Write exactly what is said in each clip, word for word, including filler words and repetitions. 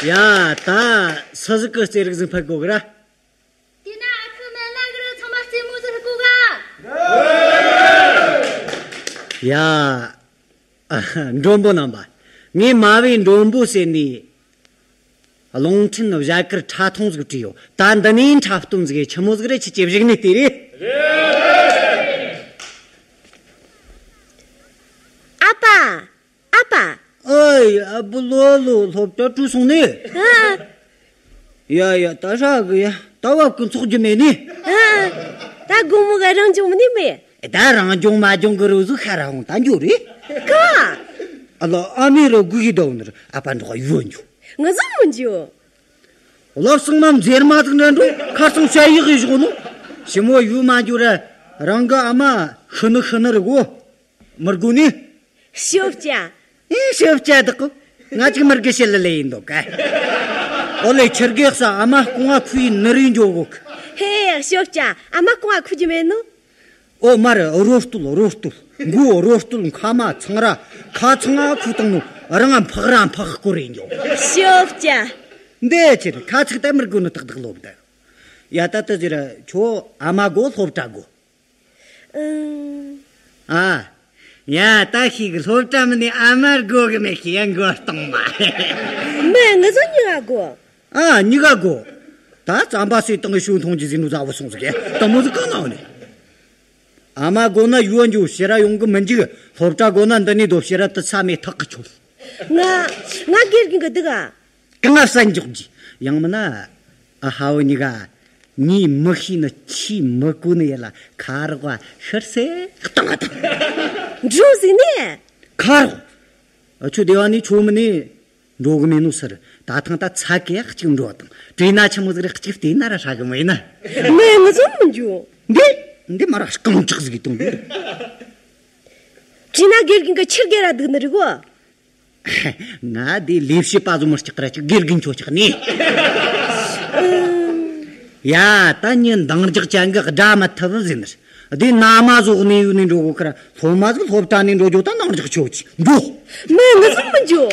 ཡ། ད་སུ་ཟིག་གི་རྩེད་རིགས་ཟིག་ཕུད་དགོ་གི་ར། དེ་ན་ཨ་ཁུ་མེ་ལ་གི་ར་ཚང་མ་རྩེད་མོ་ཟིག་ཕུད་དགོ་ག། ཡ། མགྲོན་པོ་རྣམ་པ། ངས་མ་བའི་མགྲོན་པོ་ཟེར་ནས། རླུང་འཕྲིན་བཞད་གར་ཕྲ་མཐོང་ཟིག་བྲིས་ཡོད། ད་འདི་ནས་ཕྲ་སྟོན་ཟིག་ཆི་མོ་ཟིག་རེད། ཁྱེད་ཀྱིས་བཞག་ནས་བལྟས་རེ། ཨ་ཕ། ཨ་ཕ། ཨོ་ཡ། ཨ་བུ་ལོ་ལོ། སློབ་གྲྭ་གྲོལ་སོང་ནི། ཨ། ཡ་ཡ། ད་ཧྲ་གི་ཡ། ད་བབ་གི་འཚོགས་རྒྱུ་མེད་ནི། ཨ། ད་དགོང་མོ་གི་རང་སྦྱོང་མི་ནི་མེད། ད་རང་སྦྱོང་མ་སྦྱོང་གི་རུ་ཟིག་ཤར་ར་འོང་ད་འགྱོ་རེ། ཀ། ཨ་ལ། ཨ་མའི་རུ་སྒུག་གི་འདུག་ནི་ར། ཨ་ཕ་འགྲོགས་ཡོད་འགྱོ། ང་ཟིག་མི་འགྱོ། བློ་བཟང་མ་མཛེར་མ་ཟིག་འདྲ་འགྲོ། ཁ་སང་ཞ་ཡི་གི་བཞག་ནོ། ཞི་མོ་ཡུལ་མ་འགྱོ་ར། རང་གི་ཨ་མ་ཤི་ནི་ཤི་ནི་རེད་གོ། མི་དགོ་ནི། ཤོབ་ཅ། ཨེ། ཤོབ་ཅ་བདག་གོ། ང་ཅིག་མི་དགོ་ཤེས་ལ་ལས་ཡིན་འདུག་ག། ཨོ་ལེ། ཁྱེར་གེ་ས། ཨ་མ་རྐང་བ་ཁུ་ཡི་ནི་རེ་འགྱོ་གོ་གི། ཧེ། ཤོབ་ཅ། ཨ་མ་རྐང་བ་ཁུ་རྒྱུ་མེད་ནོ། ཨོ་མ་རེད། རོ་སྟོད། རོ་སྟོད། མགོ་རོ་སྟོད། མཁལ་མ་ཚང་ར། ཁ་ཚང་ང་ཁུ་བཏང་ནོ། རང་ང་འཕག་ར་འཕག་སྐོར་རེ་འགྱོ། ཤོབ་ཅ། འདི་ཆི་རེད། ཁ་ཚིག་ད་མི་དགོ་ནོ་ཏག་ཏག་ལོབ་ད། ཡ། ད་ད་ཟེར་ར། ཁྱོ་ཨ་མ་དགོ་སློབ་གྲྭ་དགོ། ཨང་། ཨ། ཡ། ད་ཤེས་གི། སློབ་གྲྭ་མིན་ནི་ཨ་མ་དགོ་གི་མེད་གི། ཡ། མགོ་སྟོང་མ། མེད། ང་ཚོ་གཉིས་ཀ་དགོ། ཨ། གཉིས་ཀ་དགོ། ད་རྩམ་པ་ཟོས་བཏང་གི་ཞུ་འཐུང་རྒྱུ་ཟིག་ནོ་ཟ་བོ་སོང་ཟིག་གི། དེ་མོ་ཟིག་གང་ན་ཡོད་ནི། ཨ་མ་དགོ་ན་ཡུལ་འགྱོ། ཕྱིར་ར་ཡོང་གི་མི་འཇུག། སློབ་གྲྭ་དགོ་ན་འདི་ནས་སྡོད། ཕྱིར་ར་དུ་ས་མེད་ཐག་གི་ཆོད། ང་ང་དགེ་རྒན་གི་འདུག་ག། གང་ང་བསད་འཇོག་རྒྱུ། ཡང་མིན་ན། ཨ་ཧ་བོ་གཉིས་ཀ། ངས་མི་ཤེས་ནི་ཆི་མི་གོ་ནི་ཡིན་ལ། ཁ་རོག་བ་ཤར་སེ་གཏོང་བ་དང་། འགྲོ་ཟིག་ནས། ཁ་རོག་ཨ། ཁྱོད་སྡེ་བ་ནས་ཆོ་མི་ནས་འགྲོ་གི་མེད་ནོ་ཟེར། ད་ཐེངས་ད་ཚ་གེ་གཅིག་འགྲོ་བ་དང་། བྲེལ་ན་ཆི་མོ་ཟིག་རེད། གཅིག་བལྟས་ན་ར་ཧྲ་གི་མེད་ན། མེད། ང་ཚོ་མི་འགྱོ། འདི་འདི་མ་ར་རྐང་གྲག་ཟིག་གི་གཏོང་གི། བྲེལ་ན་དགེ་རྒན་གི་ཁྱེར་གེ་ར་འདུག་ནི་རེད་གོ། ང་དེ་ལས་བྱེད་པ་ཟོ་མི་སྐྲག་ར་ཅིག། དགེ་རྒན་ཁྱོ་སྐྲག་ནི། ཡ། ད་ཉིན་འདང་རྒྱག་ཅན་གི་དགྲ་མི་ཐུབ་ཟེར་ནི། དེ་ན་མ་ཟོག་ནས་ཡུལ་ནས་འགྲོ་གོ་ཁར། སློབ་མ་ཟིག་སློབ་གྲྭ་ནས་འགྲོ་རྒྱུ་ད་འདང་རྒྱག་ཆོག་ཅིག་འགྲོ། མེད། ང་ཚོ་མི་འགྱོ།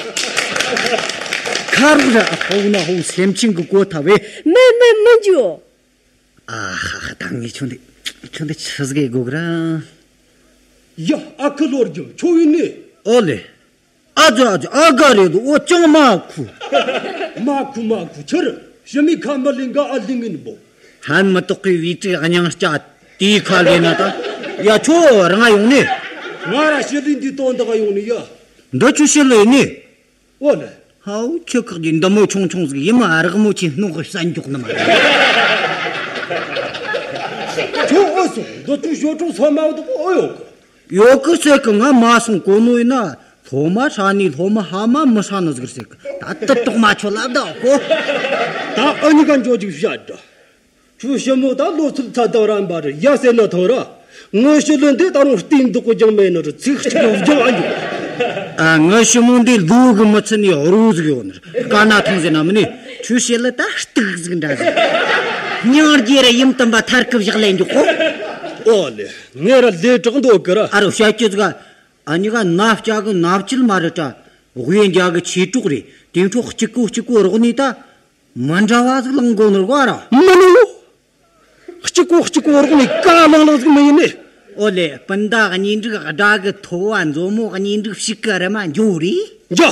ཁ་རོག་ར། ཧོ་ན་ཧོ། སེམས་ཅན་གི་གོ་ཐ་བས། མེད་མེད། མི་འགྱོ། ཨ་ཧ་ཧ། ད་ངས་ཁྱོད་འདི་ཁྱོད་འདི་ཆི་ཟིག་གི་དགོ་གི་ར། ཡ། ཨ་ཁུ་ལོ་རྒྱུ་ཁྱོད་ཡིན་ནི། ཨོ་ལེ། ཨ་ཙི་ཨ་ཙི། ཨ་ག་རེད་དོ། འོ་ཅང་མ་ཁུ། མ་ཁུ་མ་ཁུ། ཁྱེར་ཞི་མི་ཁ་མི་ལིང་ག་ཨ་ལིང་ཡིན་པོ། ཧན་མི་ཏོག་གི་བི་ཏྲི་གཉིས་ཀྱག་དེའི་ཁ་ལེ་ན་ད། ཡ། ཁྱོད་རང་ཡོང་ནི། ང་ར་ཞི་ལི་འདི་དོན་དག་ཡོང་ནི་ཡ། འདི་ཆུ་ཞི་ལི་ནི། ཨོ་ལེ། ཧའུ་ཁྱོད་ཁག་གི་འདི་མོ་ཆུང་ཆུང་ཟིག་ཡིན་མ། རག་མོ་ཆེ་སྣོག་གི་བསད་འཇོག་ནི་མ་རེད། ཁྱོད་ཨོ་སོང་། འདི་ཆུ་ཞོ་ཀྲུང་ཚོ་མ་འདུག་ཨོ་ཡོད་གི། ཡོད་གི་ཟེར་གི། ང་མ་སོང་གོ་ནོ་ཡིན་ན། སློབ་མ་ཧྲ་ནི་སློབ་མ་ཕ་མ་མི་ཧྲ་ནི་ཟིག་ཟེར་གི། ད་དུ་དོག་མ་ཆོད་ལབ་ད་གོ། ད་ཨ་ནི་ག་འཇོག་ཅིག་བཤད་དྲ། ཁྱོད་ཞི་མོ་ད་ལོ་ཚོད་ཚ་དག་རན་པ་རེད་ཡ་ཟེར་ན་ཐང་ར། ངའི་ཞི་ལི་འདི་ད་རུང་རྟིང་འདུག་གི་ཅང་མེད་ནི་རེད། ཚིག་གཅིག་ལོ་རྒྱག་ཨ་འཇོག། ཨ། ངའི་ཞི་མོ་འདི་ལོ་གི་མི་ཚད་ནི་རོ་ཟིག་ཡོད་ནི་རེད། དཀའ་ན་ཐང་ཟེར་ན་མིན་ནི། ཁྱོད་ཞི་ལི་ད་སྟུག་ཟིག་འདྲ་ཟིག། སྙིང་རྗེ་ར་ཡུམ་དམ་པ་ཐར་གི་བཞག་ལས་འཇོག་གོ། ཨོ་ལེ། ངས་ར་ལས་དྲག་འདོད་གི་ར། ཨ་རོ། བཤད་རྒྱུ་ཟིག། ཨ་ནི་ག་ནབ་སྐྱ་གི་ནབ་ཅིལ་མ་རེད་དྲ། དབེན་རྒྱ་གི་ཆོས་གྲོགས་རེད། དེ་འཕྲོ་གཅིག་གོ་གཅིག་གོ་རོགས་ནི་ད། མི་འདྲ་བ་ཟིག་ལང་དགོ་ནོ་ར་གོ་ར། མི་ནོ། གཅིག་གོ་གཅིག་གོ་རོགས་ནི་ཀ་ལང་ལང་ཟིག་མི་ཡིན་ནི། ཨོ་ལེ། སྤུན་ཟླ་གཉིས་འགྲིག་དགྲ་གི་ཐོ་བ། མཛོ་མོ་གཉིས་འགྲིག་ཕྱུགས་གི་རི་མ་འགྱོ་རེ། འཇོ།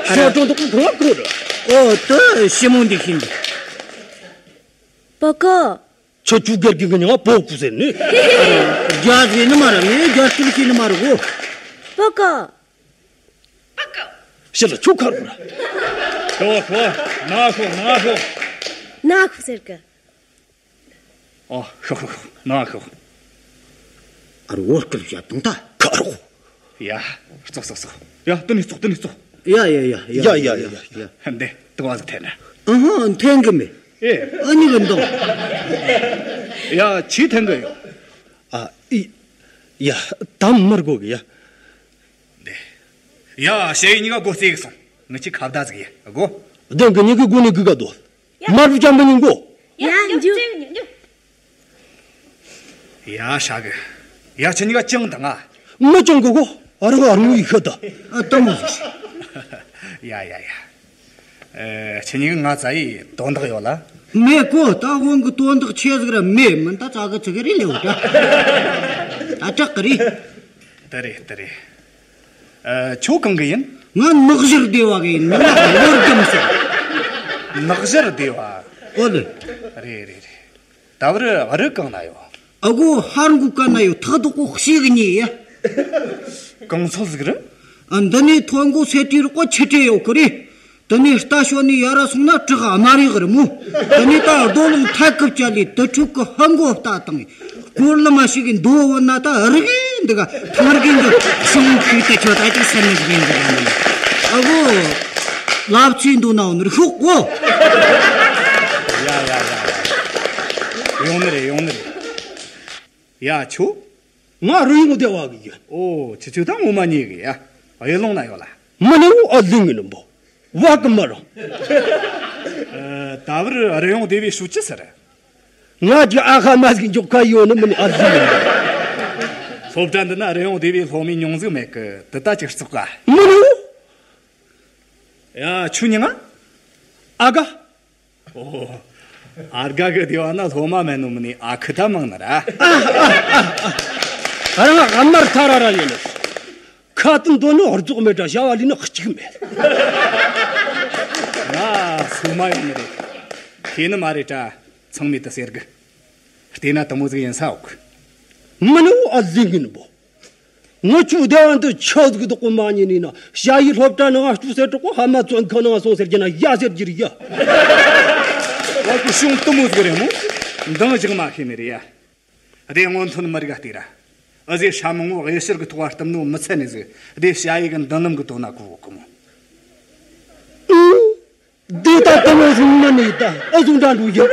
ཨ་ར། ཞོ་ཀྲུང་དུ་ཁོང་ཁོ་ར། ཨོ། དུ་ཞི་མོ་འདི་ཤིན་འདི། པོ་ཀོ། ཁྱོད་ཆུ་སྒེར་གྱི་ངི་ཉང་པོ་ཀུ་ཟེར་ནི། རྒྱ་ཟེར་ནི་མ་ར། ངས་རྒྱ་སྐད་ཤེས་ནི་མ་ར་གོ། པོ་ཀོ། ཞི་ལི་ཆུ་ཁར་བུ་ར། ཤོག་ཤོག། ན་ཤོག། ན་ཤོག། ན་ཤོག་ཟེར་གི། ཨོ། ཤོག་ཤོག་ཤོག། ན་ཤོག། ཨ་རོ། བོད་སྐད་བཤད་དང་ད་ཁ་རོག། ཡ། ཙོག་ཙོག་ཙོག། ཡ། དེ་ནས་ཙོག། དེ་ནས་ཙོག། ཡ་ཡ་ཡ་ཡ་ཡ་ཡ་ཡ། འདི་དུ་བ་ཟིག་འཐེན་ན། ཨ་ཧ། འཐེན་གི་མེད། ཨེ། ཨ་ནི་གི་འདུག། ཡ། ཆི་འཐེན་གི་ཡོད། ཨ། ཨི། ཡ། དམ་མར་གོ་གི་ཡ། འདི། ཡ། ཞེ་ཡི་གཉིས་ཀ་སྒོ་རྩེ་གི་སོང་། ངི་ཆི་ཁ་བརྡ་ཟིག་ཡ་གོ། དེང་གི་གཉིས་ཀའི་སྒོ་ནས་གི་ག་དོ། ཡ། མར་བུ་ཅམ་པ་གཉིས་གོ། ཡ། ཡ། འཇུ། ཡ། ཧྲ་གི། ཡ། ཁྱེད་གཉིས་ཀ་ཅང་དང་ང་། མི་ཅང་གོ་གོ། ཨ་རོ་ཨ་རོ་ཡི་ཤ་ད། ཨ། ད་མོ་ཟིག། ཡ་ཡ་ཡ། ཨེ། ཁྱེད་གཉིས་ང་བཙལ་ཡི་དོན་དག་ཡོད་ལ། མེད་གོ། ད་དབང་གི་དོན་དག་ཆེ་ཟིག་ར་མེད། མིན་ད་ཙག་གི་ཙིག་རེད་ལེ། འོ་ད་ད་དྲག་གི་རེད། དེ་རེད་དེ་རེད། ཨེ། ཁྱོད་གང་གི་ཡིན། ང་ནག་ཞར་སྡེ་བ་གི་ཡིན། ང་ལོར་གམ་སོང་། ནག་ཞར་སྡེ་བ། ཨོ་ལེ། རེད་རེད་རེད། ད་བར་རི་གང་ན་ཡོད། ཨ་གོ་ཧར་འགུ་ཀ་ན་ཡོད། ཐག་དོག་གོ་ཤེས་གི་ཉེ་ཡ། གང་ཚོད་ཟིག་རེད། ཨ། འདི་ནས་ཐོན་གོ་སེ་ཏི་རུ་ཀོ་ཆི་ཏྲེ་ཡོད་གི་རེད། དེ་ནས་རྟ་ཞོན་ནས་ཡར་སོང་ན་བྲག་དམར་ཡག་རི་མོ། དེ་ནས་ད་རྡོ་ལུང་ཐལ་ཀུབ་ཅལ་ལི་དུ་ཕྲུག་གི་ཧ་མགོ་ལྟ་དང་། སྐོར་ལ་མ་ཞིག་གི་མདོ་བོ་ན་ད་རི་གི་འདི་ག་ཐང་རི་གི་འདི་ཤོང་ཁུལ་དུ་ཁྱོད་ད་ཅིག་སེམས་ནས་གི་འདི་ག་ནི། ཨ་གོ། ལབ་ཚིག་འདུག་ན་འོ་ནི་ཤོག་གོ། ཡ་ཡ་ཡ་ཡ། ཡོང་ནི་རེད། ཡོང་ནི་རེད། ཡ། ཁྱོད། ང་རི་ཡོང་སྡེ་བ་གི་ཡིན། ཨོ། ཁྱེད་ཆོ་ད་ངོ་མ་ཉེ་གི་ཡ། ཨ། ཡུལ་ལུང་ན་ཡོད་ལ། མི་ནི་འུ་ཨ་ལི་ངི་ནི་འབོ། བ་གི་མི་རོ། ཨ། ད་བར་རི་ཡོང་སྡེ་བའི་ཧྲུའུ་ཅི་ཟེར། ང་གི་ཨ་ཁ་མ་ཟིག་འཇོག་ཁ་ཡོད་ནི། མི་ནི་ཨ་ལི་ངི་ནི། སློབ་གྲྭ་འདི་ན་རི་ཡོང་སྡེ་བའི་སློབ་མའི་མྱིང་ཟིག་མེད་གི། དེ་ད་ཅིག་བརྩི་ག། མི་ནི་འུ། ཡ། ཁྱོད་མྱིང་ང་། ཨ་ག། ཨོ། ཨར་ག་གི་སྡེ་བ་ན་སློབ་མ་མེད་ནོ་མིན་ནི། ཨ་ཁུ་ད་མང་ནི་ར། ཨ་ཨ་ཨ་ཨ། རང་ཨ་མར་ཐ་ར་ར་ཡིན་ནི། ཁ་ཏུ་འདོན་ནི་ཧོར་ཚོགས་མེད་དྲ་བྱ་བ་ལས་ནི་གཅིག་མེད། ང་སུ་མ་ཡོང་ནི་རེད། ཤེས་ནི་མ་རེད་དྲ་ཚང་མས་དུ་ཟེར་གི། བལྟས་ན་དུ་མོ་ཟིག་ཡིན་ས་འོག་གི། མི་ནི་འུ་ཨ་ལི་ངི་ནི་འབོ། ངི་ཆོ་སྡེ་བ་འདི་ཆོ་ཟིག་དོག་གོ་མ་ཉན་ནི་ན། ཞ་ཡི་སློབ་གྲྭ་ནང་ང་སྐྱུག་ཟེར་དྲག་གོ། ཧ་མ་བཙོན་ཁང་ནང་ང་སོང་ཟེར་རྒྱུ་ན་ཡ་ཟེར་རྒྱུ་རེད་ཡ། ཨ་ཁུ་ཤོང་དུ་མོ་ཟིག་རེད་མོ། འདང་རྒྱག་མ་ཤེས་ནི་རེད་ཡ། སྡེ་སྔོན་ཐོན་མི་རིགས་ལྟོས་ར། ཨ་ཟེ་ཧྲ་མང་བོ་དབྱེ་ཕྱིར་གི་ཐོག་བར་གཏམ་ནོ་མི་ཚད་ནི་ཟིག། སྡེ་ཞ་ཡི་གི་མདུན་ལམ་གི་དོན་ན་གོ་གོ་མོ། འདི་ད་དུ་མོ་ཟིག་མ་ནི་ད་ཨ་ཟུང་འདྲ་འདུག་ཡ།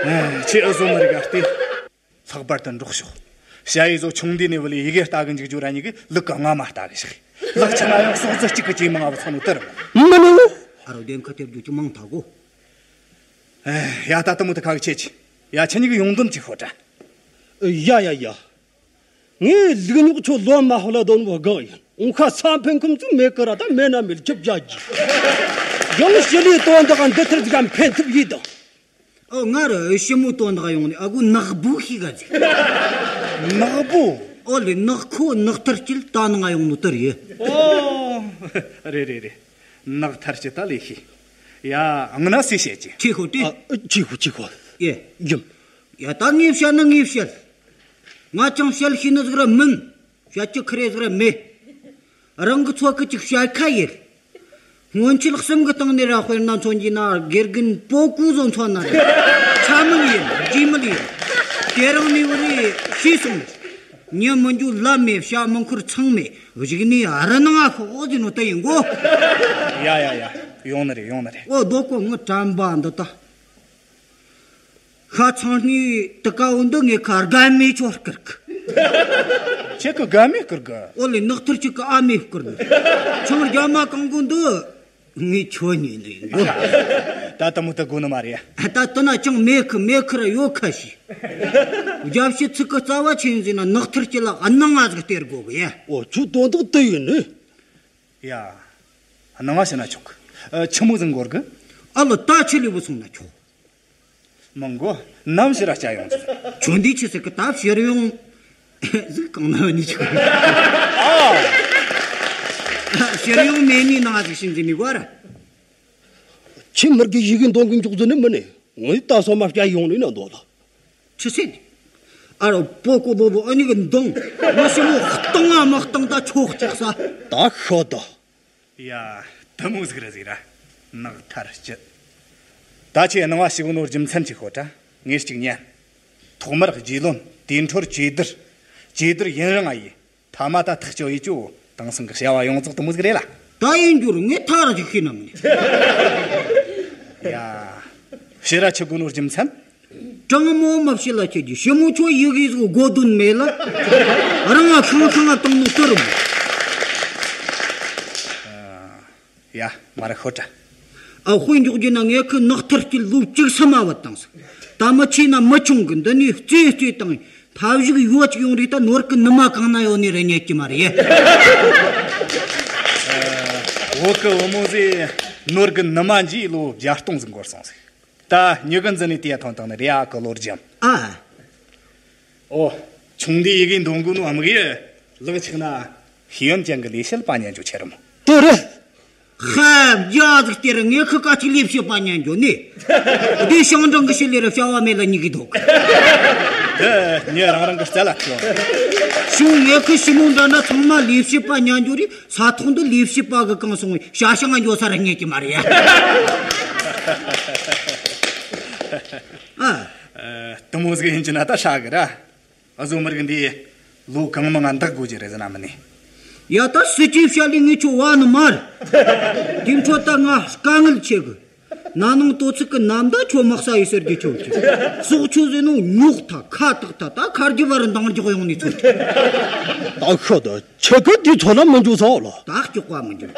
ཨ། ཁྱེད་ཨ་ཟུང་མི་རིགས་ལྟོས། ལྷག་པར་དུ་འབྲོག་ཕྱོགས། ཞ་ཡི་ཚོ་ཆུང་དུས་ནས་བུ་ལས་ཡི་གེ་ལྟ་གི་འཇུག་རྒྱུ་ར་ཉིད་ཀྱི་ལུག་གི་རྔ་མ་ལྟ་གི་ཞིག། ལག་ཆ་ན་ཡང་སོག་རྫི་གཅིག་གི་ཇེ་མང་ང་བུད་སོང་ནོ་དེ་རེད། མི་ནི་འུ། ཨ་རོ་བདེན་ཁ་ཐེབས་རྒྱུ་ཅི་མང་ཐག་གོ། ཨེ། ཡ། ད་དུ་མོ་དུ་ཁ་གི་ཆེ་ཆེ། ཡ། ཁྱེད་གཉིས་ཀྱི་ཡོང་དོན་ཅིག་ཤོད་དྲ། ཡ་ཡ་ཡ། ངས་ལུག་ཉོག་ཆོ་ལོ་མ་ཧོ་ལ་དོན་བོ་གང་ཡིན། འུ་ཁ་ས་འཕེན་ཁུམ་ཚུ་མེ་ཀ་ར་ད་མེ་ན་མེ་ལ་ཁྱབ་རྒྱ་གི། ཡང་ཞི་ལིའི་དོན་དག་འདི་ཐར་ཟིག་ག་འཕེན་ཐུབ་ཡིན་དང་། ཨོ། ང་ར་ཞི་མོའི་དོན་དག་ཡོང་ནས། ཨ་གོ་ནག་པོ་ཤི་ག་ཟིག། ནག་པོ། ཨོ་ལེ། ནག་ཁོ་ནག་ཐར་སྐྱིད་ད་ནང་ང་ཡོང་ནོ་དེ་རེད། ཨོ། རེད་རེད་རེད། ནག་ཐར་སྐྱིད་ད་ལས་ཤི། ཡ། ཨང་ན་སུས་བཤད་ཀྱི། ཁྱེད་ཁོ་ཏེ། ཨ། ཁྱེད་ཁོ་ཁྱེད་ཁོ། ཨེ། ཡིན། ཡ། ད་ངས་བཤད་ན་ངས་བཤད། ང་ཅང་བཤད་ཤེས་ནི་ཟིག་ར་མིན། བཤད་རྒྱུ་ཁེར་རེ་ཟིག་ར་མེད། རང་གི་ཚོད་ཀྱིས་ཅིག་བཤད་ཁ་ཡེད། སྔོན་ཆད་གསུམ་གི་སྟེང་ནས་ར་དཔེར་ན་མཚོན་རྒྱུ་ན་དགེ་རྒན་པོ་ཀུ་ཟོ་མཚོན་ན་རེད། ཆ་མིན་ཡིན། རྗེས་མིན་ཡིན། དེ་རིང་ནས་བུད་རེ་ཤེས་སོང་། ཉི་མི་འགྱུར་ལ་མེད། བྱ་མི་འཁོར་ཚང་མེད། གཞུག་ནས་རི་ནང་ང་ཤོག་ཟེར་ནོ་དེ་ཡིན་གོ། ཡ་ཡ་ཡ། ཡོང་ནི་རེད། ཡོང་ནི་རེད། ཨོ། རྡོ་ཀོ་ངི་དྲན་པ་འདི་ད། ཤ་ཚང་ནི་དུ་ཀ་བོ་འདི་ངས་ཁ་དགའ་མེད་ཆོ་བསྐུར་གི། ཁྱེད་ཀྱི་དགའ་མེད་བསྐུར་གི། ཨོ་ལེ། ནག་ཐར་ཁྱེད་ཀྱི་ཨ་མས་བསྐུར་ནི། ཆང་རྒྱ་མ་གང་གོ་འདི་ངས་ཁྱོ་ཉོས་ནི་ཡིན་གོ། ད་དུ་མོ་དུ་དགོ་ནི་མ་རེད། ད་དུ་ན་ཅང་མེད་གི། མེད་གི་ར་ཡོད་ཁ་ཤི། རྒྱབ་ཕྱི་ཚིག་གི་རྩ་བ་ཆེན་ཟིན་ན་ནག་ཐར་ཁྱེད་ལ་སྣང་ང་ཟིག་སྟེར་དགོ་གི་ཡ། ཨོ། ཁྱོད་དོན་དག་དུ་ཡིན་ནི། ཡ། སྣང་བ་ཞེ་ན་ཆོག་གི། ཨ། ཆི་མོ་ཟིག་འགོར་གི། ཨ་ལོ། ད་ཆི་ལས་བུད་སོང་ན་ཆོག། མི་འགོ། ནམ་ཕྱིར་ར་སྐྱ་ཡོང་ཟིག། ཁྱོད་འདི་ཆི་ཟེར་གི། ད་ཕྱིར་ཡོང་ཟིག་གང་ན་ནི་ཆོག། ཨ། ཕྱིར་ཡོང་མེད་ནི་ནང་ཟིག་ཤིན་ཟིན་ནི་གོ་ར། ཁྱི་མིར་གི་ཡི་གེ་འདོན་གི་འཇུག་ཟིན་ནི་མིན་ནི། ངས་ད་སོ་མ་སྐྱ་ཡོང་ནི་ན་འདོད་ལ། ཆི་ཟེར་ནི། ཨ་རོ། པོ་ཀོ་ལོ་ལོ་ཨ་ནི་གི་མདུང་ངོ་ཤེས་མོ་གཏང་ང་མ་གཏང་ད་ཆོག་ཅིག་ས། ད་ཤོད་ད། ཡ། དུ་མོ་ཟིག་རེད་ཟིག་ར། ནག་ཐར་སྐྱིད། ད་ཁྱེད་སྣང་བ་ཞིག་ནོར་རྒྱུ་མཚན་ཅིག་ཤོད་དྲ། ངས་ཅིག་ཉན། ཐོག་མར་རྗེ་བློན། དེ་འཕྲོར་ཇེ་དར། ཇེ་དར་ཡུན་རིང་ང་ཡི། ཐ་མ་ད་ཐག་གཅོད་ཡེ་ཅོ། དེང་སང་གི་བྱ་བ་ཡོངས་རྫོགས་དུ་མོ་ཟིག་རེད་ལ། ད་ཡིན་རྒྱུར་ངས་ཐག་ར་ཅིག་ཤེས་ན་མིན། ཡ། ཕྱིར་ར་ཁྱི་དགོ་ནོ་རྒྱུ་མཚན། དྲང་མོ་མ་བཤད་ལ་ཁྱེད་ཀྱི་ཞི་མོ་ཆོ་ཡི་གེ་ཟིག་དགོ་དོན་མེད་ལ། རང་ང་ཤང་ཤང་ང་བཏང་ནོ་དེ་རེད་མོ། ཡ། མ་ར་ཤོད་དྲ། ཨ། དཔེ་འཇོག་རྒྱུ་ན་ངས་ཁི་ནག་ཐར་སྐྱིད་ལོ་བཅུ་གསུམ་མ་བུད་བཏང་ཟིག། ད་མི་ཆེ་ན་མི་ཆུང་གི་འདི་ནས་རྩེ་རྩེ་བཏང་། ཕ་བཞུགས་ཡོ་གཅིག་ཡོང་རེ་ད་ནོར་གི་ནུ་མ་གང་ན་ཡོད་ནི་རེ་རྙེད་ཀྱི་མ་རེད། ཨ། བོད་གི་བུ་མོ་ཟིག། ནོར་གི་ནུ་མ་འཇིག་ལོ་བརྒྱ་སྟོང་ཟིག་འགོར་སོང་ཟིག། ད་མྱི་གི་འཛིན་ནས་དེ་ཐོན་བཏང་ནི་རེད་ཨ། གི་ལོ་རྒྱམ། ཨ། ཨོ། ཆུང་དུས་ཡི་གེ་འདོན་དགོས་ནོ་དམིགས་ཡུལ་ལག་ཆགས་ན་ཤེས་ཡོན་ཅན་གི་ལས་བྱེད་པ་ཉན་རྒྱུ་ཆེ་རུ་མོ། དེ་རེད། ཧ། རྒྱ་ཟིག་སྟེར་ངས་ཁི་ཀ་ཅིག་ལས་བྱེད་པ་ཉན་རྒྱུ་ནི། དེ་ཞང་ཀྲང་གི་ཞི་ལི་རུ་བྱ་བ་མེད་ལ་ཉིག་གི་འདུག། དེ་མྱི་རང་རང་གི་རྩལ་ལ་ཐུག། ཞུ་ངས་ཁི་ཞི་མོ་འདྲ་ན་ཚང་མ་ལས་བྱེད་པ་ཉན་རྒྱུ་རེད། ས་ཐོག་འདི་ལས་བྱེད་པ་གི་གང་སོང་བའི་བྱ་ཤ་ང་འགྱོ་ས་ར་རྙེད་ཀྱི་མ་རེད་ཡ། ཨ། ཨ། དུ་མོ་ཟིག་ཡིན་གྱི་ན་ད་ཧྲ་གི་ར། ཨ་ཟོ་མི་རིགས་འདི་ལོ་གང་མང་ང་འདག་དགོས་ཀྱི་རེད་ཟེར་ན་མིན་ནི། ཡ་ད་སྲིད་ཇུས་བཤད་ལས་ངས་ཁྱོད་བ་ནི་མ་རེད། དེ་འཕྲོ་ད་ང་དཀའ་ངལ་ཆེ་གི། ན་ནིང་དོ་ཚིགས་གི་ནམ་ཟླ་ཁྱོད་དམག་ས་ཡི་ཟེར་གི་ཁྱོད་ཀྱི། སྲོག་ཆུ་ཟེར་ནོ་ཉོག་ཐ་ཁ་ཏག་ཐ་ད་ཁར་གྱི་བར་འདང་རྒྱག་ཡོང་ནི་ཚོད་ཀྱི། ད་ཤོད་ད། ཁྱེད་ཀ་དེ་ཚོ་ལ་མི་འཇུ་ས་ལ། ད་སྐྱོག་པ་མི་འཇུ།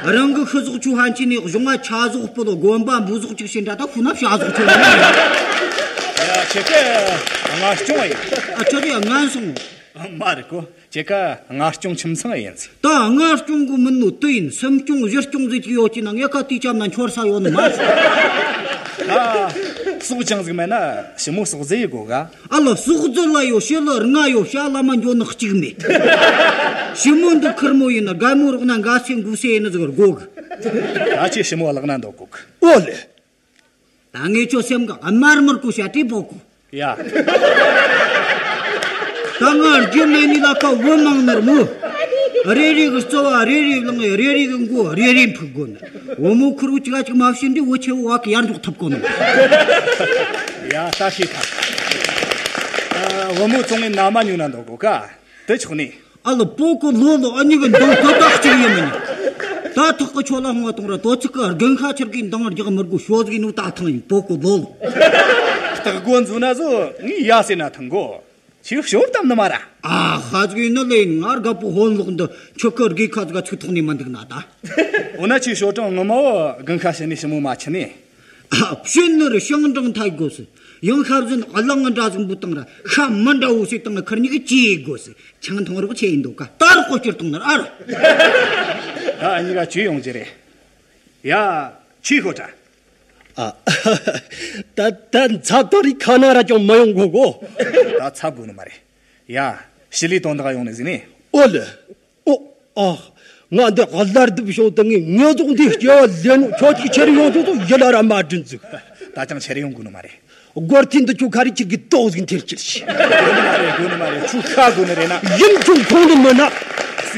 རང་གི་ཤི་ཟོག་ཆུ་ཧན་ཆི་ནས་གཞུང་ང་ཆ་ཟོག་སྤུ་ལོ་དགོན་པ་འབུ་ཟོག་ཅིག་ཤི་འདྲ་ད་ཁུ་ན་བྱ་ཟོག་ཆུ་ལ། ཡ་ཁྱེད་ཀ་ང་སྐྱོང་བ་ཡིན། ཨ་ཁྱོད་ཡ་ངན་སོང་། མ་རེད་གོ། ཁྱེད་ཀ་ང་སྐྱོང་ཁྱིམ་ཚང་ཡིན་ཟིག། ད་ང་སྐྱོང་གི་མིན་ནོ་དུ་ཡིན། སུམ་སྐྱོང་བཞི་སྐྱོང་ཟིག་ཅིག་ཡོད་ཀྱི་ན་ངས་ཁ་དུས་ཅམ་ན་འཆོར་ས་ཡོད་ནི་མ་རེད། ད་སྲོག་ཅང་ཟིག་མེད་ན་ཞི་མོ་སྲོག་རྫི་ཡི་དགོ་ག། ཨ་ལ་སྲོག་རྫི་ལ་ཡོད། ཤི་ལ་རྔ་ཡོད། བྱ་ལ་མ་འགྱོ་ནི་གཅིག་མེད། ཞི་མོ་འདི་ཁེར་མོ་ཡིན་ན་རྒན་མོ་རོགས་ན་འགའ་སེ་འགུ་སེ་ཡིན་ནི་ཟིག་དགོ་གི། ད་ཁྱེད་ཞི་མོ་བརླག་ན་འདོད་གོ་གི། ཨོ་ལེ། ད་ངས་ཁྱོད་སེམས་གི་དམར་དམར་གོ་བྱ་དྲིས་པོ་གོ། ཡ། ད་ང་རྒྱུ་མེད་ནི་ལ་ཁ་བུ་མང་ནར་མོ། རེ་རེ་གི་རྩོ་བ་རེ་རེ་བླངས། རེ་རེ་གི་མགོ་རེ་རེ་ཕུག་དགོ་ནི། བུ་མོ་ཁུར་བོ་ཅིག་ཅིག་མ་བྱིན་དུས་བུ་ཆེ་བོ་བ་གི་ཡར་འཇོག་ཐུབ་གོ་ནི། ཡ་ད་ཤེས་ཐལ། ཨ། བུ་མོ་ཚོང་ངེ་ན་མ་ཉོ་ན་འདོད་གོ་ག། དེ་ཆོག་ནི། ཨ་ལ་པོ་ཀོ་ལོ་ལོ། ཨ་ཉི་གི་འདང་དོ་དག་ཅིག་ཡིན་མིན། ད་ཐག་གི་ཆོ་ལ་ཧོང་བ་གཏོང་ར། དོ་ཚིག་གི་རྒན་ཁ་ཆར་གི་འདང་རྒྱག་མི་དགོ། ཤོ་ཟིག་ནུ་ད་ཐང་ཡིན། པོ་ཀོ་ལོ་ལོ། སྟག་སྒོ་འཛུལ་ན་ཟོ་ངའི་ཡ་ཟེར་ན་ཐང་གོ། ཁྱོད་ཤོར་དམ་ནི་མ་ར། ཨ་ཧ་ཟིག་ཡིན་ན་ལེ་ཡིན། ང་རྒད་པོ་ཧོན་ལོག་འདི་ཁྱོད་ཀི་རྒས་ཁ་ཟིག་ག་ཚུགས་ཐོག་ནས་མི་འདུག་ན་ད། འོ་ན་ཁྱོད་ཤོར་གྲང་ངོ་མ་བོ་རྒན་ཁ་ཤི་ནས་ཞི་མོ་མ་ཆི་ནས། ཨ། ཕྱི་ནུ་རུ་ཤང་འབྲང་ཐལ་དགོས་སི། ཡང་ཤ་བཟན་གླང་ང་འདྲ་ཟིག་འབུ་བཏང་ར། ཤ་མི་འདྲ་བོ་སི་བཏང་ང་ཁར་ཉིག་གི་ཅི་དགོས་སི། ཆང་འཐུང་རོགས་ཆེ་ཡིན་འདུག་ག། ད་རོགས་གོ་སྐྱུར་བཏང་ནི་ར་ཨ་རོ། ད་ཨ་ཉིག་ག་ཅི་ཡོང་རྒྱུ་རེད། ཡ། ཆི་ཤོ་ཏྲ། ཨ། ད་ད་འཚབ་ཏོ་རི་ཁ་ན་ར་ཅང་མ་ཡོང་གོ་གོ། ད་འཚབ་དགོས་ནི་མ་རེད། ཡ། ཞི་ལི་དོན་དག་ཡོང་ནི་ཟིན་ནི། ཨོ་ལེ། ཨོ། ཨ། ང་འདི་ག་ལར་དུ་བྱུང་དུ་ངས་ངེས་རྫོགས་འདི་སྐྱེ་བ་ལེན་ནོ། ཁྱོད་ཀྱིས་ཁྱེར་ཡོང་ཆོག་ཏུ་ཡི་ལ་ར་མ་དྲིན་ཟིག། ད་ཅང་ཁྱེར་ཡོང་དགོས་ནི་མ་རེད། སྒོར་ཐིན་དུ་ཁྱོད་ཁ་རི་ཁྱེར་གི་ཏོག་ཟིག་འཐེན་ཁྱེར་ཤི། དགོས་ནི་མ་རེད། དགོས་ནི་མ་རེད། ཁྱོད་ཁ་དགོས་ནི་རེད་ན། ཡིན་ཁྱོད་ཁོང་དུ་མི་ན།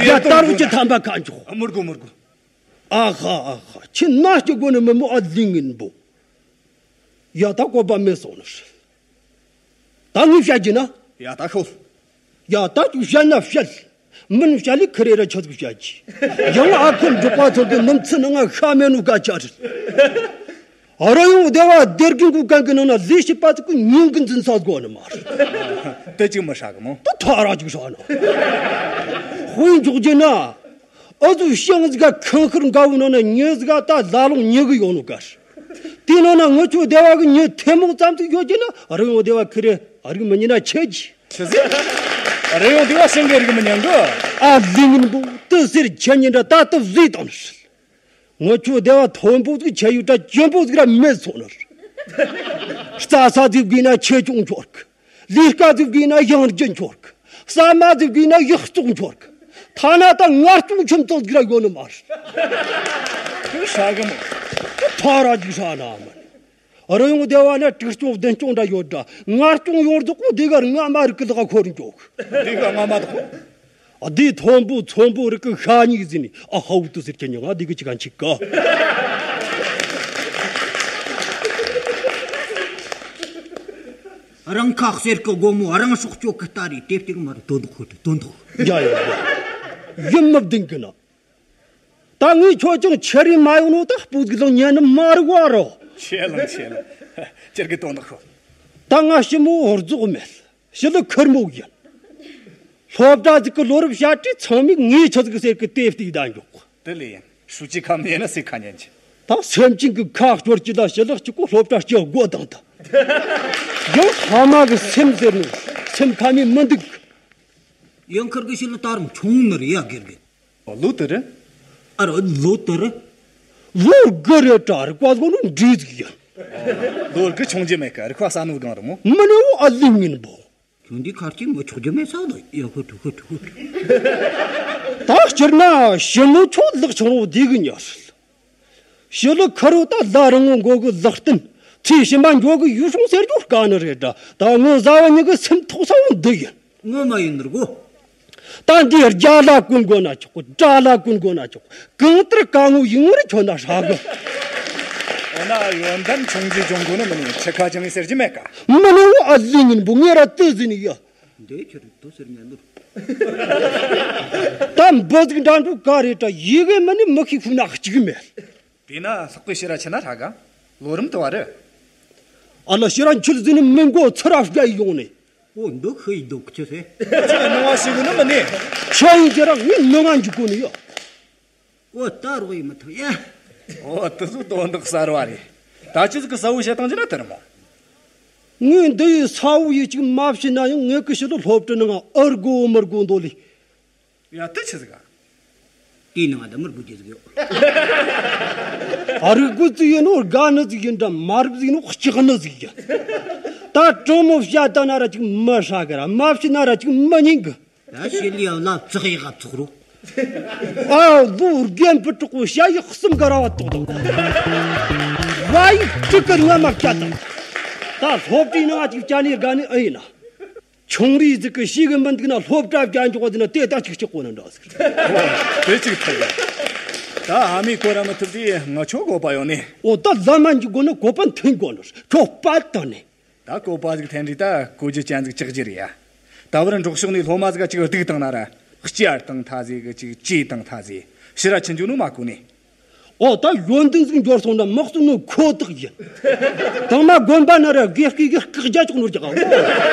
ཡ་ད་རུང་ཅི་ཐམ་པ་ཁ་འཇོག། མི་དགོས། མི་དགོས། ཨ་ཧ་ཨ་ཧ། ཁྱེད་ན་སྐྱེ་དགོས་ནི་མི་མོ་ཨ་ལི་ངན་པོ། ཡ་ད་བཀོད་པ་མེད་སོང་ནི་རེད། ད་ངས་བཤད་རྒྱུ་ན། ཡ་ད་ཤོད། ཡ་ད་ཅིག་བཤད་ན་བཤད། མིན་བཤད་ལས་ཁི་རེ་ར་ཆ་ཟིག་བཤད་རྒྱུ། ཡང་ཨ་ཁུ་འབྲོག་པ་ཚོ་གི་ནུབ་ཚུན་ནང་ང་ཤ་མེད་ནོ་ག་ཆ་རེད། ཨ་རོ་ཡོང་སྡེ་བ་སྡེ་དགེ་འགོ་གན་གི་ནང་ན་ལས་བྱེད་པ་ཚོ་གི་ཉིན་གི་འཛིན་ས་དགོས་ནི་མ་རེད། དེ་ཅིག་མི་ཧྲ་གི་མོ། ད་ཐ་ར་ཅིག་ཧྲ་ན། དཔེ་འཇོག་རྒྱུ་ན། ཨ་ཟོ་ཤང་ཟིག་ག་ཁང་ཁུར་འགའ་བོ་ནང་ན་མྱི་ཟིག་ག་ད་ལ་ལོང་ཉི་གི་ཡོང་ནོ་ག་རེད། དེ་ནང་ན་ངི་ཆོ་སྡེ་བ་གི་མྱི་ཐེ་མོང་ཙམ་ཟིག་ཡོད་རྒྱུ་ན་རི་ཡོང་སྡེ་བ་ཁི་རེ་རིག་མི་ཉན་ན་ཆེ་གི། ཆི་ཟིག། རི་ཡོང་སྡེ་བ་ཤིང་གི་རིག་མི་ཉན་གི། ཨ་ལི་ངན་པོ་དུ་ཟེར་ཆེ་ཉིན་འདྲ་ད་དུ་བཟོས་བཏང་ནི་རེད། ངི་ཆོ་སྡེ་བ་མཐོན་པོ་ཟིག་ཆེ་ཡུ་དྲ་གྱོན་པོ་ཟིག་ར་མེད་སོང་ནི་རེད། རྩྭ་ས་ཟིག་དགོས་ན་ཆེ་ཆུང་འཆོར་གི། ལས་ཀ་ཟིག་དགོས་ན་ཡང་རྒྱུ་འཆོར་གི། ཟ་མ་ཟིག་དགོས་ན་ཡག་བཙོག་འཆོར་གི། ཐ་ན་ད་ངར་སྐྱོང་ཁྱིམ་ཚང་ཟིག་ར་ཡོད་ནི་མ་རེད། ཧྲ་གི་མོ། ཐ་ར་ཅིག་ཧྲ་ན་མ་རེད། རི་ཡོང་སྡེ་བ་ན་དྲུག་སྐྱོང་བདུན་སྐྱོང་འདྲ་ཡོད་འདྲ། ངར་སྐྱོང་ཡོད་རྫོགས་པོ་དེ་གར་ང་མ་རིག་གི་ལག་འཁོར་འཇོག། དེ་ག་ང་མ་དོག། ཨ་དེ་མཐོན་པོ་མཐོན་པོ་རིག་གི་ཤ་ཉིག་ཟིན་ནི་ཨ་ཧའུ་ཏུ་ཟེར་ཁྱེད་ཉིད་ང་དེ་གི་ཅི་ག་འཆིག་ག། རང་ཁ་གསེར་གི་སྒོ་མོ་རང་སྲོག་གཅོད་གི་ལྟ་རེད། དེ་སྟེང་མ་རེད། དོན་དག་ཁོ་དོན་དག། ཡ་ཡ་ཡ། ཡིན་མི་བདེན་གི་ན། ད་ངས་ཁྱོད་ཅང་ཁྱེར་རེ་མ་ཡོང་ནོ་ད་སྤུ་གི་ལང་ཉན་ནི་མ་རུ་བ་རོ། ཆེ་ལང་ཆེ་ལང་། ཅེར་གི་དོན་དག་ཁོ། ད་ང་ཞི་མོ་ཧོར་རྫོགས་མེད། ཞི་ལི་ཁེར་མོ་ཡིན། སློབ་གྲྭ་ཟིག་གི་ལོ་རབས་བཤད་དུས་ཚང་མས་ངའི་ཆ་ཟིག་ཟེར་གི་དེབ་སྟེགས་ད་འཇོག། དེ་ལས་ཡིན་ཧྲུའུ་ཅི་ཁ་མེད་ན་སེ་ཁ་ཉན་གྱི། ད་སེམས་ཅན་གི་ཁ་སྐྱོར་གྱི་ད་ཞི་ལི་གཅིག་པོ་སློབ་གྲྭ་སྐྱེལ་དགོས་དང་ད། ཡང་ཕ་མ་གི་སེམས་ཟེར་ནི་སེམས་ཕ་མས་མི་འདུག། ཡང་ཁར་གི་ཞི་ལི་ད་རུང་ཆུང་ནི་རེད་ཡ། དགེ་རྒན། ལོ་དུ་རེད། ཨ་རོ་ལོ་དུ་རེད། ལོ་དགུ་རེད་དྲ་རིག་པ་ཟོ་ནོ་འདྲིས་ཟིག་ཡིན། ལོ་དགུ་ཆུང་རྒྱུ་མེད་ཀ། རིག་པ་གསལ་ནོ་གང་རེད་མོ། མི་ནི་བོ་ཨ་ལི་ངན་པོ། ཁྱོད་འདི་ཁར་ཅིག་མི་ཆོག་རྒྱུ་མེད་ས་ལ་ཡ། ཧུ་ཐུ་ཧུ་ཐུ་ཧུ་ཐུ། ད་སྤྱིར་ན་ཞི་མོ་ཁྱོད་ལག་ཆུང་རུང་བདེ་གི་ཉག་སྲིད། ཞི་ལུ་ཁ་རུ་ད་ལ་རིང་ངོ་མགོ་གི་ལག་རྟེན། ཚེ་ཕྱི་མ་འགྱོ་གི་ཡུལ་སྲུང་ཟེར་རྒྱུ་དཀའ་ནི་རེད་དྲ། ད་ངོ་བཟའ་བ་ཉིད་གི་སེམས་ཐོག་ས་བོ་འདི་ཡིན། ངོ་མ་ཡིན་ནི་རེད་གོ། ད་འདི་རྒྱ་ལ་ཀུན་དགོ་ན་ཆོག་གོ། དགྲ་ལ་ཀུན་དགོ་ན་ཆོག་གོ། གང་ལྟར་དཀའ་ངོ་ཡིན་ངོ་རེ་ཁྱོད་ན་ཧྲ་གི། འོ་ན་ཡོན་ཏན་ཆུང་ཟིག་སྦྱོང་དགོ་ནི་མིན་ནི་ཁྲི་ཁ་ཅང་ཟེར་གྱི་མེད་ཀ། མི་ནི་བོ་ཨ་ལི་ངན་པོ་ངེ་ར་དེ་ཟིན་ཡ། འདི་ཁྱོད་རེད་དོ་ཟེར་ཉན་ནོ། ད་འབུ་ཟིག་འདྲ་འགྲོ་ག་རེ་དྲ་ཡི་གེ་མི་ནི་མི་ཤེས་ཁུ་ན་གཅིག་མེད། དེས་ན་ལྷག་པའི་ཕྱིར་ར་ཆི་ན་ཧྲ་ག། ལོ་རིམ་དུ་བ་རེད། ཨ་ལ་ཕྱིར་ར་འཁྱུད་ཟིན་ནི་མི་མགོ་ཚུར་ར་བརྒྱ་ཡི་ཡོང་ནི། ཨོ་འདི་ཤི་ཡི་འདུག་ཁྱི་སེ། ཁྱི་སྣང་བ་ཞིག་ནི་མི་ནི། ཁྱི་ཡི་ཁྱི་ར་ངའི་ནང་ང་འཇུག་གོ་ནི་ཡོ། ཨོ་ད་རོགས་ཡི་མི་ཐུབ་ཡ། ཨོ་དེ་ཚོ་དོན་དག་གསར་བ་རེད། ད་ཅི་ཟིག་གི་གསལ་བོ་བཤད་སྟངས་ཅི་ན་དེར་མོ། ངས་འདི་ཡི་གསལ་བོ་ཡི་ཅིག་མ་བྱས་ན་ཡང་ངས་ཀི་ཕྱི་ལོ་སློབ་གྲྭ་ནང་ཨར་གོ་མར་གོ་འདོད་ལི། ཡ་དེ་ཆི་ཟིག་ག། དེའི་ནང་ང་ད་མར་གོ་རྒྱུ་ཟིག་ཡོད། ཨ་རིག་གོ་ཙི་ཡིན་ནོ་དགའ་ནི་ཟིག་ཡིན་འདྲ། མ་རབས་ཟིག་ནོ་ལྕགས་ནི་ཟིག་ཡིན། ད་གྲོ་མོ་བཤད་ད་ན་ར་ཅིག་མི་ཧྲ་གི་ར། མ་བྱས་ན་ར་ཅིག་མི་ཉན་གི། ད་ཤི་ལི་ཡ་ལ་ཙག་ཡི་ག་ཙོག་རོ། ཨ་ལོ་རྒན་པུ་དྲག་པོ་ཤ་ཡི་གསུམ་ག་ར་བ་ཏོག་དང་། བ་ཡི་དྲུག་གི་རྔ་མ་བཀྱག་དང་། ད་སློབ་གྲྭའི་ནང་ཅིག་བཅར་ནས་དགའ་ནི་ཨེ་ཡིན་ན། ཆུང་རིས་ཟིག་གི་ཤེས་གི་མི་འདུག་ན་སློབ་གྲྭ་བཅར་འཇོག་པ་ཟིན་ན་དེ་ད་ཅིག་ཅིག་གོ་ན་འདྲ་ཟིག། དེ་ཅིག་ཐུབ་ཡ། ད་ཨ་མའི་གོ་ར་མི་ཐུབ་དུས་ང་ཆོ་གོ་པ་ཡོང་ནི། ཨོ་ད་ལ་མ་འཇུག་གོ་ནི་གོ་པ་མཐུན་གོ་ནི་ཁྱོ་པ་ད་ནི། ད་བཀོད་པ་ཟིག་འཐེན་རེས་ད་གོ་རྒྱུ་ཅན་ཟིག་ཅག་རྒྱུ་རེད་ཡ། ད་བར་འབྲོག་ཕྱོགས་ནས་སློབ་མ་ཟིག་ག་ཅིག་སྡུག་བཏང་ན་ར་སྐྱེལ་བཏང་ཐ་ཟིག་གི་ཅིག་ཅི་བཏང་ཐ་ཟིག་ཕྱིར་ར་ཕྱིན་འཇུག་ནོ་མ་གོ་ནི། ཨོ་ད་ཡོན་ཏན་ཟིག་འབྱོར་སོང་ན་མི་གསོད་ནོ་ཁོ་ཐག་ཡིན། དང་མ་དགོན་པ་ན་ར་དགེ་བཤེས་གི་བཀག་རྒྱ་ཅོག་ནོར་རྒྱག་ག།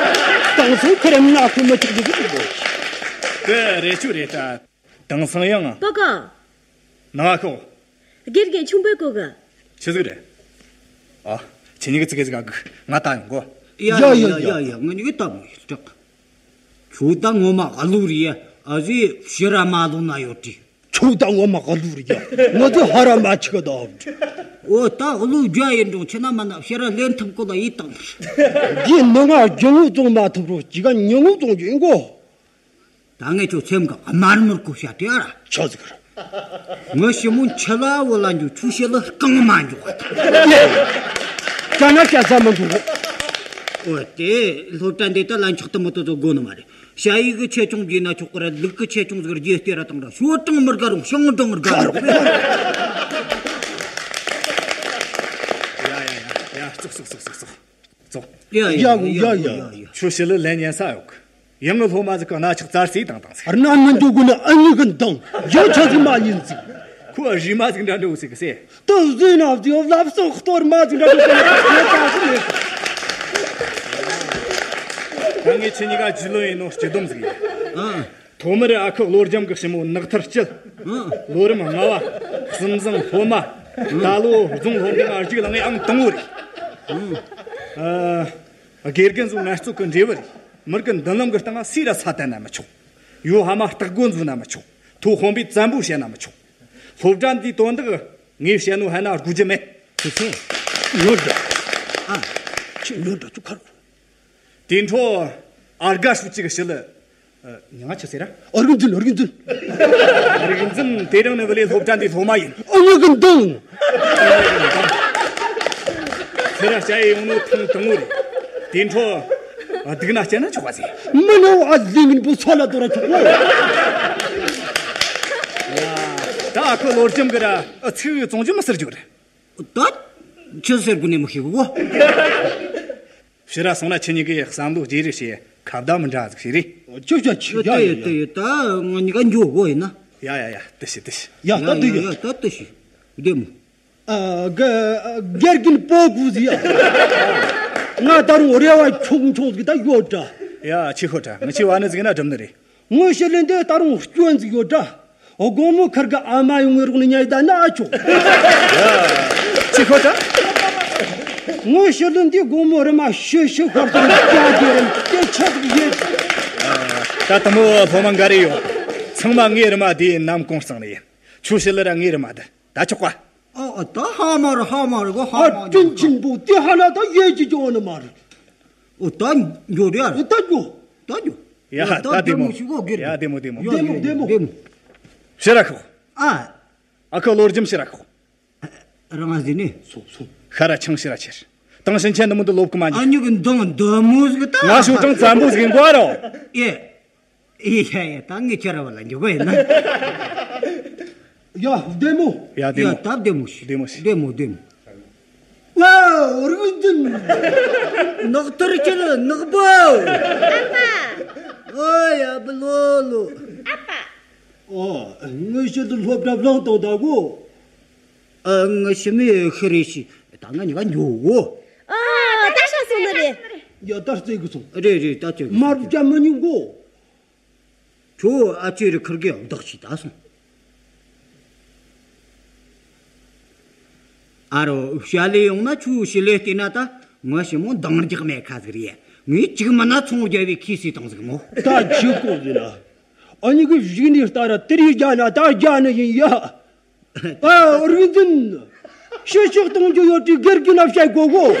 དང་སང་ཁ་རེམ་ན་ཁོ་མི་ཅིག་ཟིག་གི་ཅིག་གོ། དེ་རེད་ཆུ་རེད་ད། དེང་སང་ཡང་། པ་གང་། ནང་ང་ཤོག། དགེ་རྒན་ཆུང་པོའི་སྐོར་གི། ཆི་ཟིག་རེད། ཨ། ཁྱེད་གཉིས་ཀྱི་ཙི་གེ་ཟིག་ཨ་གི་ང་ལྟ་ཡོང་གོ། ཡ་ཡ་ཡ་ཡ་ཡ། ང་གཉིས་ཀྱི་ལྟ་མོ་ཡིན་སྐྲག། ཁྱོད་ད་ངོ་མ་ཨ་ལུ་རེད་ཡ། ཨ་ཟི་ཕྱི་ར་མ་ལོ་ན་ཡོད་དྲི། ཁྱོད་ད་ངོ་མ་ཨ་ལུ་རེད་ཡ། ང་ཚོ་ཧ་ར་མ་ཆི་ག་ད་འོབ་དྲི། ཨོ་ད་ཨ་ལུ་རྒྱ་ཡིན་འགྲོ་ཆི་ན་མ་ན་ཕྱི་ར་ལེན་ཐུབ་གོ་ལ་ཡིད་དང་། རྒྱུ་ནི་ང་རྒྱུ་ངོ་བཙོང་མ་ཐུབ་རོ་ཅི་ག་ཉི་ངོ་བཙོང་རྒྱུ་ཡིན་གོ། ད་ངས་ཁྱོད་སེམས་གི་དམར་མོར་གོ་བྱ་དེ་ཨ་ར། ཆོ་ཟིག་ར། ངའི་ཞི་མོ་འཆི་ལ་བུ་ལ་འཇུ་ཆུ་ཤེལ་ལ་རྐང་མ་འཇུ་བ་དང་། ཡེ། ཅ་ན་ཅ་ས་མི་འདུག་གོ། ཨོ་དེ་སློབ་གྲྭ་འདི་ད་ལ་མཆོག་ཏུ་མི་ཏོ་ཚོ་དགོ་ནི་མ་རེད། ཞ་ཡི་གི་ཆེ་ཆུང་རྒྱས་ན་ཆོག་གི་ར། ལུག་གི་ཆེ་ཆུང་ཟིག་རྒྱས་སྟེ་ར་དང་ར། ཤོ་གྲང་མི་དགའ་རུང་ཤང་གྲང་དགའ་རུང་། ཡ་ཡ་ཡ་ཡ། ཙོག་ཙོག་ཙོག་ཙོག་ཙོག། ཙོག། ཡ་ཡ་ཡ་ཡ་ཡ་ཡ། ཁྱོད་ཕྱི་ལ་ལན་ཉན་ས་ཡོད་གི། ཡང་ངི་སློབ་མ་ཟིག་གི་སྣ་ཆག་རྩར་སྲེས་བཏང་བཏང་ཟིག། སྣ་མི་འཇུག་གོ་ནི་ཨ་ནི་གི་འདང་། ཡང་ཆ་ཟིག་མ་ཉན་ཟིག། ཁོ་རིས་མ་ཟིག་འདྲ་འདྲ་བོ་ཟིག་གི་སེ། ཏུ་ཟིན་ན་ཟིག་ལབ་སོགས་གཏོར་མ་ཟིག་འདྲ་འདྲ་བོ་ཟིག་ཡོད་ཀ་ཟིག་མེད། ད་ངས་ཁྱེད་གཉིས་ཀ་རྒྱུས་ལོན་ཡིན་ནོ་སྤྱི་བསྡོམས་ཟིག་ཡིན། ཨ། ཐོག་མར་ཨ་ཁུ་བློ་རྒྱམ་གི་ཞི་མོ་ནག་ཐར་སྐྱིད། ཨ། ལོ་རིམ་ལྔ་བ། གསུམ་བཟང་སློབ་མ། ད་ལོ་རྫོང་སློབ་འབྲིང་ང་རྒྱུགས་ལ་ངས་ཨང་དང་པོ་རེད། ཨ། དགེ་རྒན་ཚོ་ངལ་རྩོལ་གི་འབྲས་བུ་རེད། མི་རིགས་ཀྱི་མདུན་ལམ་གི་སྟེང་ང་སུས་ར་ས་བསྟན་ན་མི་ཆོག། ཡོ་ཧ་མ་སྟག་མགོ་འཛུགས་ན་མི་ཆོག། ཐོ་དཔོན་པོའི་བཙན་པོ་བྱས་ན་མི་ཆོག། སློབ་གྲྭ་འདིའི་དོན་དག་ངས་བཤད་ནོ་ཧ་ན་དགོས་རྒྱུ་མེད། ཁྱེད་ཚོ། ཉོ་འདྲ། ཨ། ཁྱེད་ཉོ་འདྲ་ཚུགས་ཁར། དེ་འཕྲོ་ཨར་དགའ་ཧྲུའུ་ཅི་གི་ཞི་ལི། ཨ། མྱིང་ང་ཆི་ཟེར་ར། ཨོ་རིག་འཛིན། ཨོ་རིག་འཛིན། ཨོ་རིག་འཛིན་དེ་རིང་ནས་བུ་ལས་སློབ་གྲྭ་འདིའི་སློབ་མ་ཡིན། ཨ་ནི་གི་འདང་། ཁྱེད་ར་སྐྱ་ཡི་ཡོང་ནོ་ཐེངས་དང་པོ་རེད། དེ་འཕྲོ་སྡུག་ན་སྐྱེ་ན་ཆོག་པ་ཟེར། མི་ནོ་ཨ་ལི་མིན་པོ་ཚོ་ལ་དོ་ར་ཆོག་གོ། ཡ། ད་ཨ་ཁུ་བློ་རྒྱམ་གི་ར་ཨ་ཚིག་བཙོང་རྒྱུ་མི་ཟེར་རྒྱུ་རེད། ད་ཆི་ཟེར་དགོས་ནི་མི་ཤེས་གོ། ཕྱིར་ར་སོང་ན་ཁྱེད་གཉིས་ཀྱིས་བསམ་བློ་བརྗེ་རེས་བྱས་ཁ་བརྡ་མི་འདྲ་ཟིག་བྱེད་རེས། ཅོ་ཅོ་ཆི། ཡོད་ཡ་དེ་ཡ་ཡོད་དེ་ཡ། ཡོད་ད། ང་གཉིས་ཀ་འགྱོ་དགོས་ཡིན་ན། ཡ་ཡ་ཡ། དེ་ཤི་དེ་ཤི། ཡ་ད་ཡ་དེ་ཡ་ཡོད། ཡ་ད་དེ་ཤི། བདེ་མོ། ཨ་ག་དགེ་རྒན་པོ་གུ་ཟི་ཡ། ང་ད་རུང་རེ་བ་ཆུང་ཆུང་ཟིག་ད་ཡོད་དྲ། ཡ་ཆི་ཤོད་དྲ། ང་ཆི་བ་ནི་ཟིག་ན་འགྲུབ་ནི་རེད། ངོ་ཤེས་ལེ་འདི་ད་རུང་སྐྱོན་ཟིག་ཡོད་དྲ། དགོང་མོ་ཁར་གི་ཨ་མ་ཡོང་ངེ་རོགས་ནི་ཉལ་ད་ན་ཨ་ཆོག། ཡ། ཆི་ཤོད་དྲ། ངོ་ཤེས་ལེ་འདི་དགོང་མོ་རི་མ་ཤི་ཤི་ཤོར་སོང་། སྐྱ་རྒྱལ་རིམ་སྐད་ཆ་ཟིག་ཡོད། ད་དུ་མོ་སློབ་མ་འགའ་རེ་ཡོད། ཚང་མ་ངའི་རི་མ་དེའི་ནམ་གུང་གཙང་ནས་ཡིན། ཁྱོད་ཤི་ལེ་ར་ངའི་རི་མ་དེ་ད་ཆོག་པ། ཨ་ཨ་ད་ཧ་མ་རེད། ཧ་མ་རེད་གོ། ཧ་ཨ་མ་དྲིན་ཆེན་པོ་དེ་ཧ་ན་ད་ཡེ་ཅི་ཅོ་ནི་མ་རེད། ཨོ་ད་འགྱོ་རེད། ཨ་ད་འགྱོ། ད་འགྱོ། ཡ་ད་ད་བདེ་མོ། བདེ་མོ་ཞིག་གོ་སྒེར། ཡ་བདེ་མོ་བདེ་མོ། ཡ་བདེ་མོ། བདེ་མོ། ཕྱིར་ར་ཤོག་ཨ། ཨ་ཁུ་བློ་རྒྱམ་ཕྱིར་ར་ཤོག་རང་ང་ཟིན་ནི། སོང་སོང་། ཤ་ར་ཆང་ཕྱིར་ར་ཁྱེར། དེང་ཕྱིན་ཆད་འདི་མོ་འདི་ལོབས་གི་མ་འཇུག་ཨ་ཉུ་གི་འདང་འདི་མོ་ཟིག་ད། ང་ཞོ་ཅང་བཙན་པོ་ཟིག་ཡིན་གོ་རོ། ཨེ། ཨེ་ཡ་ཡ། ད་ངས་ཁྱེད་ར་བ་ལ་འཇུག་གི་ཡིན་ན། ཡ་བདེ་མོ། ཡ་བདེ་མོ། ཡ་ད་བདེ་མོ་ཞིག་བདེ་མོ་ཞིག་བདེ་མོ་བདེ་མོ། ཝའོ་རིག་འཛིན། ནག་ཐར་ཁྱེད་ནག་པོ། ཨ་མ། ཨོ་ཡ་བུ་ལོ་ལོ། ཨ་ཕ། ཨོ་ངའི་ཕྱིར་དུ་སློབ་གྲྭ་བླངས་བཏང་ད་གོ། ཨ་ངའི་ཕྱི་མི་ཤི་རེ་ཤི། ད་ང་གཉིས་ཀ་འགྱོ་གོ། ཨ་ད་ཤ་སོང་ནི་རེད། ཡ་ད་རྩེ་གི་སོང་། རེད་རེད། ད་ཅི་མར་བཅའ་མི་ཉུང་གོ། ཁྱོད་ཨ་ཅེ་རི་ཁུར་གི་བདག་ཅིག་ད་སོང་། ཨ་རོ་བཤད་ལེ་ཡོང་ན་ཁྱོད་ཞི་ལེ་བལྟས་ན་ད་ངའི་ཞི་མོ་འདང་རྒྱག་མེད་ཁ་ཟིག་རེད། ངས་ཅིག་མིན་ན་ཚོང་རྒྱག་པའི་ཁས་སི་བཏང་ཟིག་མོ། ད་ཅི་གོ་ཟེར་ན། ཨ་ཉི་གི་བཞུགས་ནས་ལྟ་ར་དེ་རིགས་རྒྱ་ན་ད་རྒྱ་ནི་ཡིན་ཡ། ཨ་རིག་འཛིན། ཕྱི་ཕྱོགས་གཏོང་རྒྱུ་ཡོད་དུས་སྒེར་གྱི་ན་བཤད་གོ་གོ།